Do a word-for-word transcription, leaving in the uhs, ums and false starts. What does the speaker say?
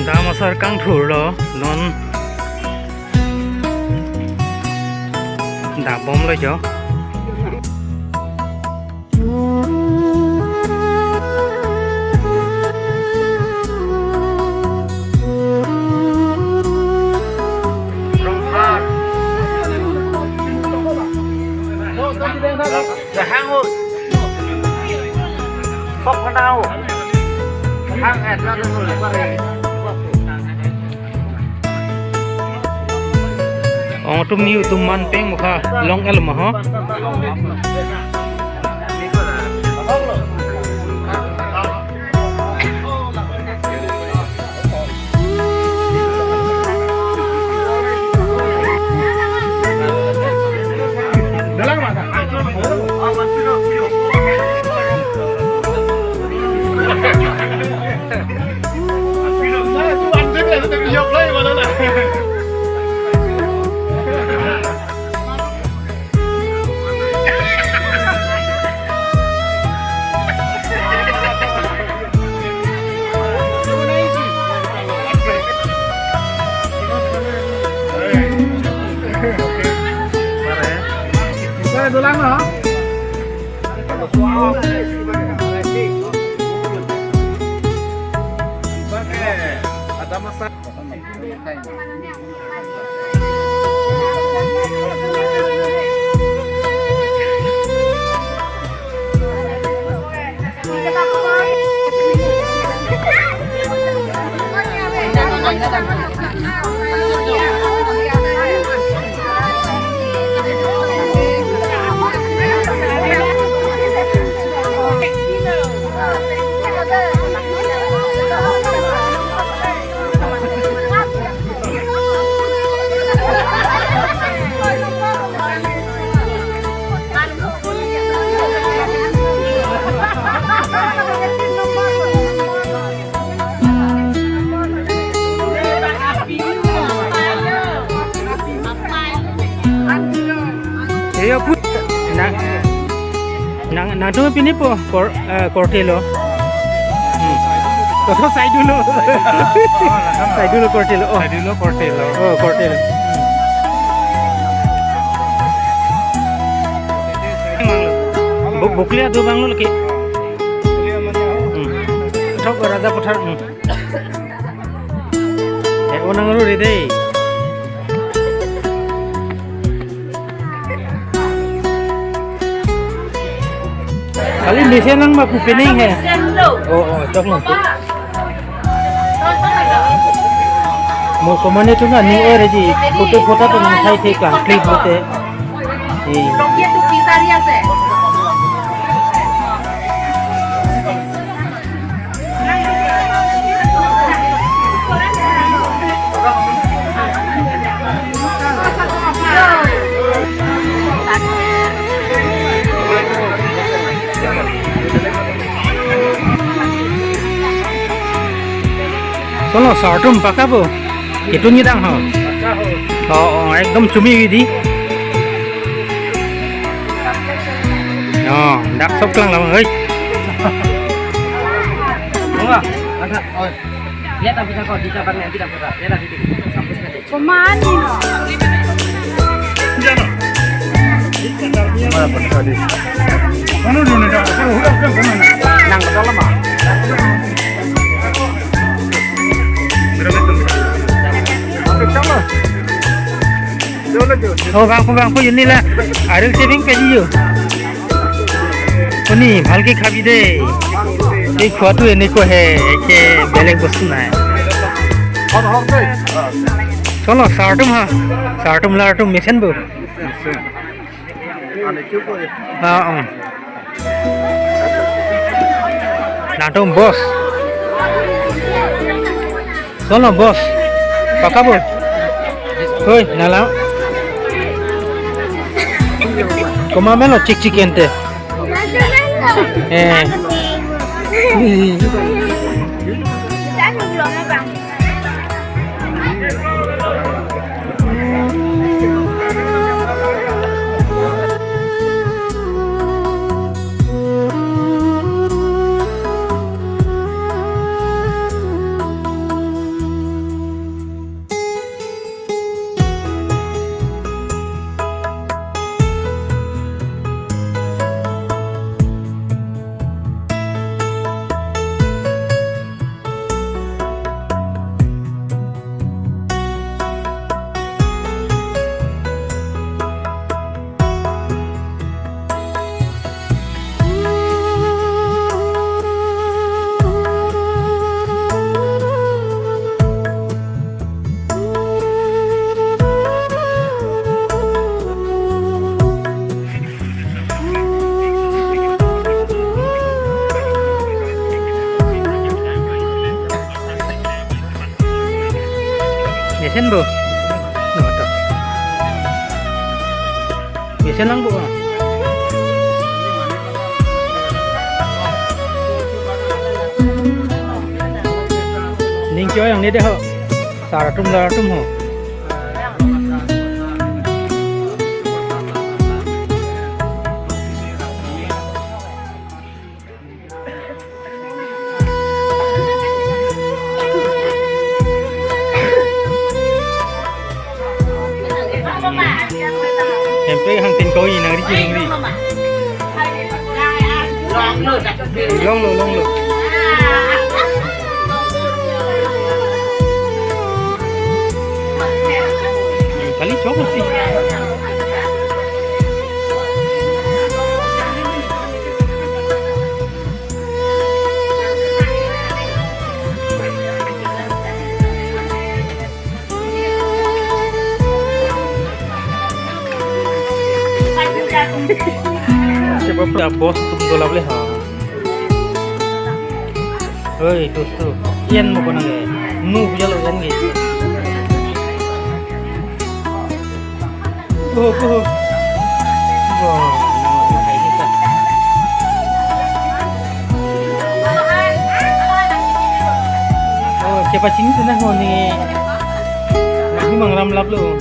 Dam asar kangthurlo, non dambomlo jo. Ong atum ni atum man peng mukha long el maho. Eyo pu, nang, nang, nangtum pini po kor, eh, korte lo. Hmm. Koso saidu lo. Saidu lo korte lo. Oh. Saidu lo korte lo. Oh, korte lo. Hmm. Bu-, buklia do bang lo lagi. Hmm. Thok Raja Pathar. Hmm. Eh, onang ru re dei. Kali mesen lang ma pu pening he. Oh, oh, chok lang. Mo komane tu na ni ore ji. Photo photo tu nang thai thek lang clip bote. Eh. Solo sartum paka bo. Itu ni dang ho. Oh, oh, ekdom chumi widi. Oh, dak sop klang lam, hei. Wah, ada. Oh. Lihat tapi tak kau, kita barang yang tidak berat. Lihat tapi. Kampus tadi. Pemani. Mana pun tadi. Mana dia nak? Nang ke dalam ah. Berapa tu? Hampir sama. Oh, bangphu, bangphu, yun nila. Aril chebing peji yo. Oni, bhalke khabi de. Ei khua tu eneko he, eke belek bostu nai. Solo, sartum ha. Sartum lartum mesen bo. Ah, oh. Nangtum boss. Solo boss. Paka bo. Hoi, nala. Koma melo chik chik ente. Eh. Kita nunggu lama bang. Esen bo. No, to. Esen lang bo. Ning kyo yang ni de ho. Sar atum lar atum ho. Hemprek hangtin koi nang ri nang ri. Longlo, longlo. Kali chok si. Sebab dah bos tum dolap le ha. Oi, dosto. Iyan mo ko nang e. Nu punya lo iyan ge. Oh, oh. Wah, nang hai kita. Oh, siapa sini tu nah, oh, ni. Nah, ni mangram lap lo.